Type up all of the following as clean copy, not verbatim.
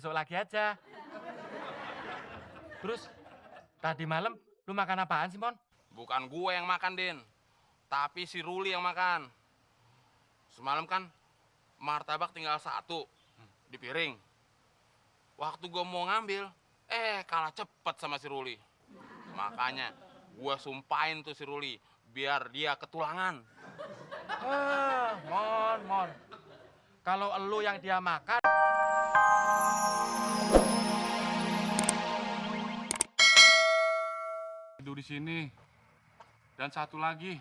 besok lagi aja. Terus, tadi malam lu makan apaan sih, Mon? Bukan gue yang makan, Din. Tapi si Ruli yang makan. Semalam kan martabak tinggal satu di piring. Waktu gue mau ngambil, kalah cepet sama si Ruli. Makanya gue sumpahin tuh si Ruli biar dia ketulangan. Mon. Kalau elu yang dia makan, Tidur di sini. Dan satu lagi,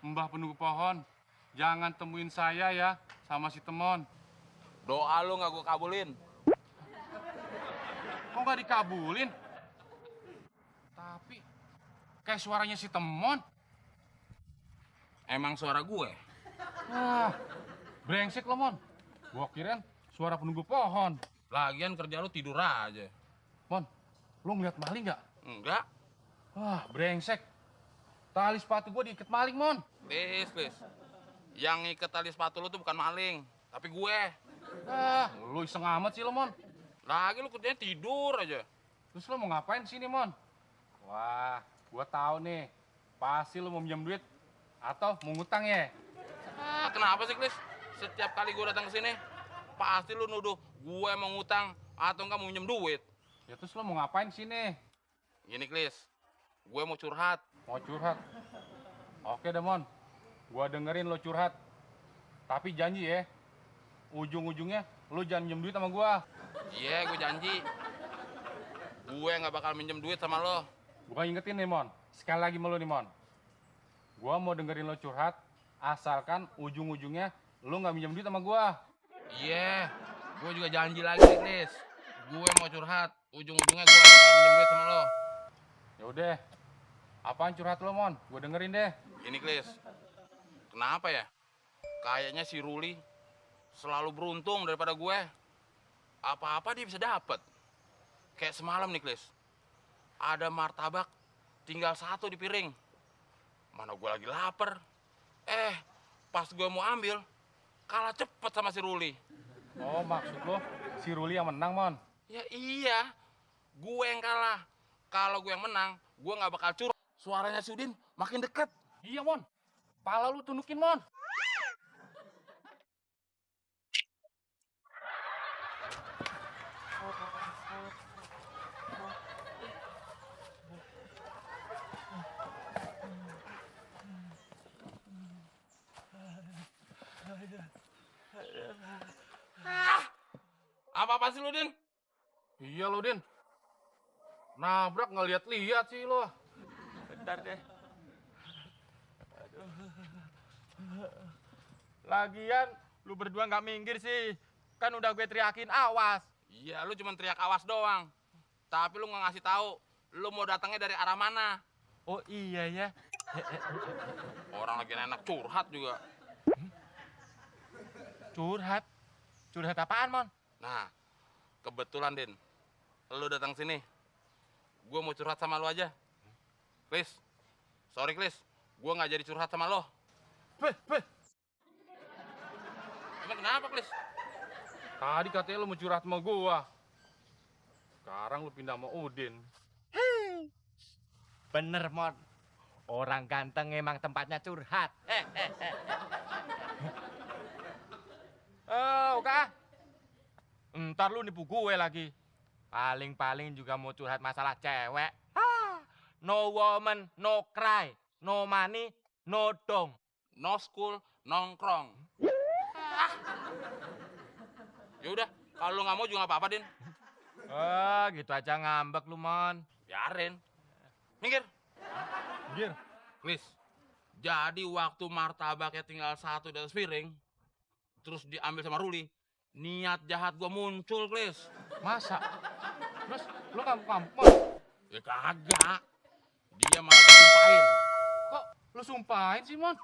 Mbah penunggu pohon, jangan temuin saya ya sama si Temon. Doa lu nggak gue kabulin. Kok nggak dikabulin? Tapi kayak suaranya si Temon. Emang suara gue? Wah, brengsek lo, Mon. Gua kirain suara penunggu pohon. Lagian kerja lu tidur aja. Mon, lo ngeliat maling nggak? Enggak. Wah, brengsek. Tali sepatu gua diikat maling, Mon. Lis. Yang ngiket tali sepatu lu tuh bukan maling, tapi gue. Ah, lu iseng amat sih lo, Mon. Lagi lu kerjanya tidur aja. Terus lo mau ngapain sini, Mon? Wah, gua tahu nih. Pasti lo mau minjem duit atau mau ngutang ya? Kenapa sih, Klis? Setiap kali gue datang ke sini, pasti lu nuduh gue mau ngutang atau enggak mau minjem duit. Ya terus lo mau ngapain sini? Gini, Klis. Gue mau curhat. Mau curhat? Oke deh, Mon. Gua dengerin lo curhat. Tapi janji ya, ujung-ujungnya lo jangan minjem duit sama gua. Iya, gue janji. Gue nggak bakal minjem duit sama lo. Gua ingetin nih, Mon. Sekali lagi sama lo nih, Mon. Gua mau dengerin lo curhat, asalkan ujung-ujungnya lo nggak minjem duit sama gua. Iya, gue juga janji lagi, Klis. Gue mau curhat. Ujung-ujungnya gue nggak bakal minjem duit sama lo. Ya udah. Apaan curhat lo, Mon? Gua dengerin deh. Ini, Klis. Kenapa ya? Kayaknya si Ruli selalu beruntung daripada gue. Apa-apa dia bisa dapet. Kayak semalam nih, Klis. Ada martabak tinggal satu di piring. Mana gue lagi lapar. Pas gue mau ambil, kalah cepet sama si Ruli. Oh, maksud lo si Ruli yang menang, Mon? Ya iya, gue yang kalah. Kalau gue yang menang, gue nggak bakal curhat. Suaranya si Udin makin deket. Iya, Mon. Pala lu tundukin, Mon. Apa-apa sih lu, Din? Iya lo, Din. Nabrak nggak lihat-lihat sih lo. bentar deh. Lagian, lu berdua nggak minggir sih. Kan udah gue teriakin, awas. Iya, lu cuma teriak awas doang. Tapi lu nggak ngasih tahu, lu mau datangnya dari arah mana. Oh iya ya. Orang lagi enak curhat juga. Curhat? Curhat apaan, Mon? Nah, kebetulan, Din. Lu datang sini. Gue mau curhat sama lu aja. Klis. Sorry, Klis. Gue nggak jadi curhat sama lo. Beh. Emang kenapa, Klis? Tadi katanya lu mau curhat sama gua. Sekarang lu pindah sama Udin. Bener, Mon. Orang ganteng emang tempatnya curhat. Oke. Ntar lu nipu gue lagi. Paling-paling juga mau curhat masalah cewek. No woman, no cry. No money, no dong. No school, nongkrong. Ya udah, kalau lu nggak mau juga nggak apa-apa, Din. Gitu aja ngambek lu, Mon. Biarin. Minggir. Gir. Klis. Jadi waktu martabaknya tinggal satu di atas piring, terus diambil sama Ruli, niat jahat gua muncul, Klis. Masa? Terus lu ngamuk-ngamuk, Mon? Ya kagak. Dia malah disumpahin. Kok lu sumpahin sih, Mon?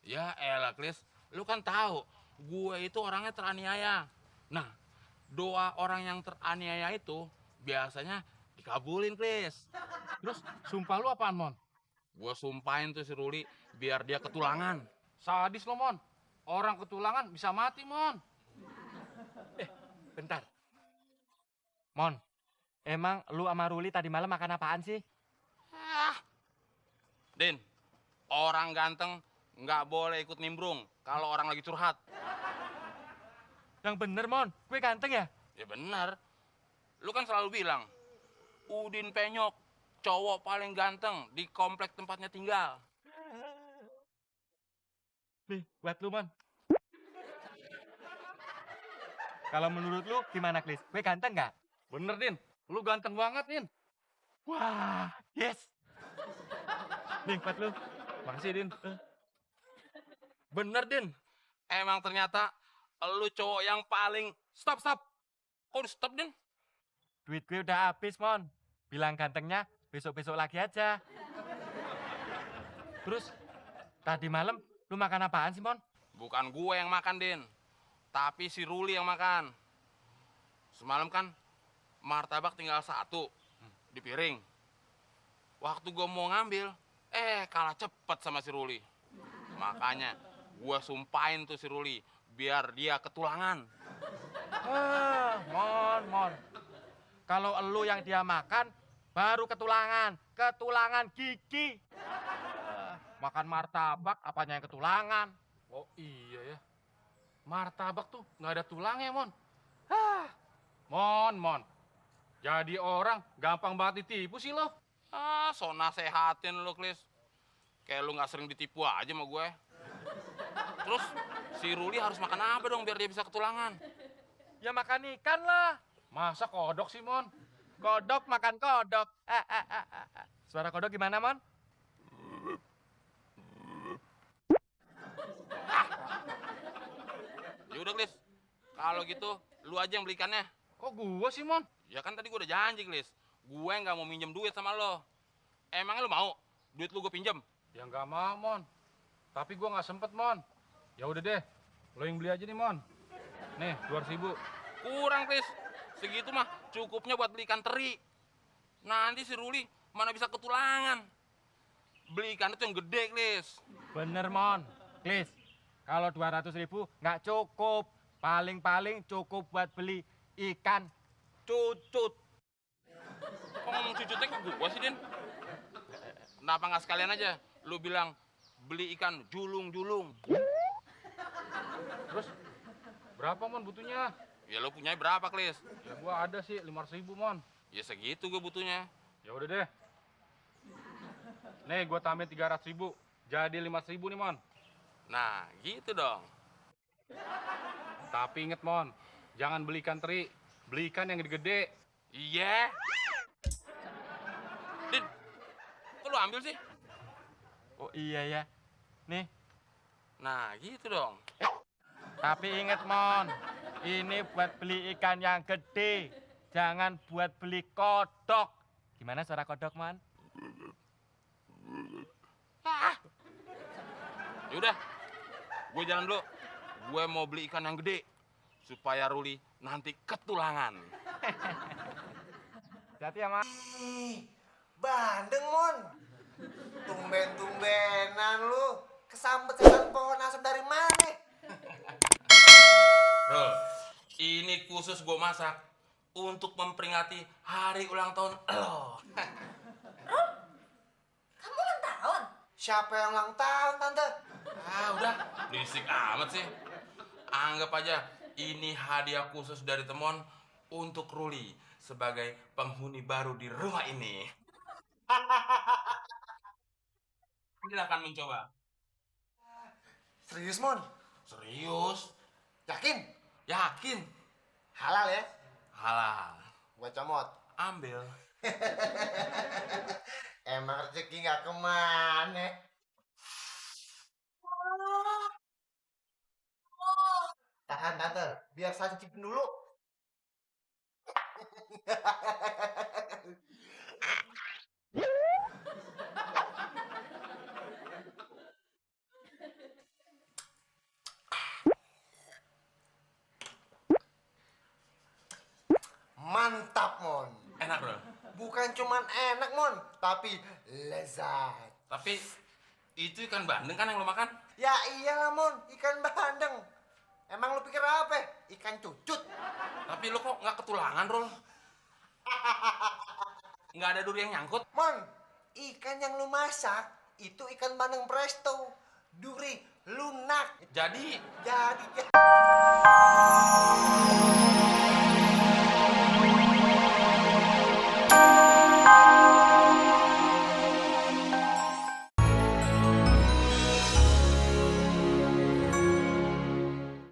Ya elah, Klis. Lu kan tahu, gue itu orangnya teraniaya. Nah, doa orang yang teraniaya itu biasanya dikabulin, Klis. Terus sumpah lu apaan, Mon? Gue sumpahin tuh si Ruli biar dia ketulangan. Sadis lo, Mon. Orang ketulangan bisa mati, Mon. Bentar. Mon, emang lu sama Ruli tadi malam makan apaan sih? Din, orang ganteng nggak boleh ikut nimbrung kalau orang lagi curhat. Yang bener, Mon. Gue ganteng ya? Ya benar. Lu kan selalu bilang, Udin Penyok, cowok paling ganteng di komplek tempatnya tinggal. Nih, buat lu, Mon. Kalau menurut lu gimana, Klis? Gue ganteng nggak? Bener, Din. Lu ganteng banget, Din. Wah, yes. Nih, buat lu. Makasih, Din. Bener, Din. Emang ternyata lu cowok yang paling... Stop. Kok di stop, Din? Duit gue udah habis, Mon. Bilang gantengnya besok-besok lagi aja. Terus, tadi malam lu makan apaan sih, Mon? Bukan gue yang makan, Din. Tapi si Ruli yang makan. Semalam kan martabak tinggal 1 di piring. Waktu gue mau ngambil, kalah cepet sama si Ruli. Makanya gue sumpahin tuh si Ruli biar dia ketulangan. Mon. Kalau elu yang dia makan, baru ketulangan gigi. Makan martabak, apanya yang ketulangan? Oh iya ya. Martabak tuh nggak ada tulangnya, Mon. Mon. Jadi orang gampang banget ditipu sih lo. So nasehatin lu, Klis. Kayak lu nggak sering ditipu aja sama gue. Terus si Ruli harus makan apa dong biar dia bisa ketulangan? Ya makan ikan lah. Masa kodok sih, Mon? Kodok makan kodok. Suara kodok gimana, Mon? Ya udah, Klis. Kalau gitu, lu aja yang beli ikannya. Kok gua sih, Mon? Ya kan tadi gue udah janji, Klis. Gue nggak mau minjem duit sama lo. Emangnya lu mau duit lu gue pinjem? Ya nggak mau, Mon. Tapi gua nggak sempet, Mon. Ya udah deh, lo yang beli aja nih, Mon. Nih, 200.000. Kurang, Klis. Segitu mah cukupnya buat beli ikan teri. Nanti si Ruli mana bisa ketulangan. Beli ikan itu yang gede, Klis. Bener, Mon. Klis, kalau 200.000 nggak cukup. Paling cukup buat beli ikan cucut. Kok ngomong cucutnya ke gue sih, Din? Kenapa nggak sekalian aja lu bilang beli ikan julung-julung? Terus berapa, Mon, butuhnya? Ya lu punya berapa, Klis? Ya gua ada sih 500.000, Mon. Ya segitu gue butuhnya. Ya udah deh. Nih, gua tambahin 300.000. Jadi 500.000 nih, Mon. Nah, gitu dong. Tapi inget, Mon, jangan beli ikan teri. Beli ikan yang gede-gede. Iya. Din, kok lu ambil sih? Oh iya ya. Nih, Nah, gitu dong. tapi inget, Mon. Ini buat beli ikan yang gede. Jangan buat beli kodok. Gimana suara kodok, Mon? Yaudah, gue jalan dulu. Gue mau beli ikan yang gede. Supaya Ruli nanti ketulangan. Hati-hati ya, Mon. Bandeng, Mon. Tumben-tumbenan lu. Kesambet setan pohon asap dari mana? Bro, ini khusus gue masak untuk memperingati hari ulang tahun lo. Kamu ulang tahun? Siapa yang ulang tahun, Tante? Udah, berisik amat sih. Anggap aja ini hadiah khusus dari Temon untuk Ruli sebagai penghuni baru di rumah ini. Silakan mencoba. Serius, Mon? Serius? Yakin? Yakin? Halal ya? Halal. Gua comot. Ambil. Emang rezeki nggak kemana? Tahan, Tante. Biar saya cicipin dulu. Mantap, Mon. Enak, bro. Bukan cuman enak, Mon, tapi lezat. Tapi itu ikan bandeng kan yang lo makan? Ya iyalah, Mon, ikan bandeng. Emang lu pikir apa? Ikan cucut. Tapi lo kok nggak ketulangan, Rol? Nggak ada duri yang nyangkut. Mon, ikan yang lu masak itu ikan bandeng presto. Duri lunak. Jadi Jadi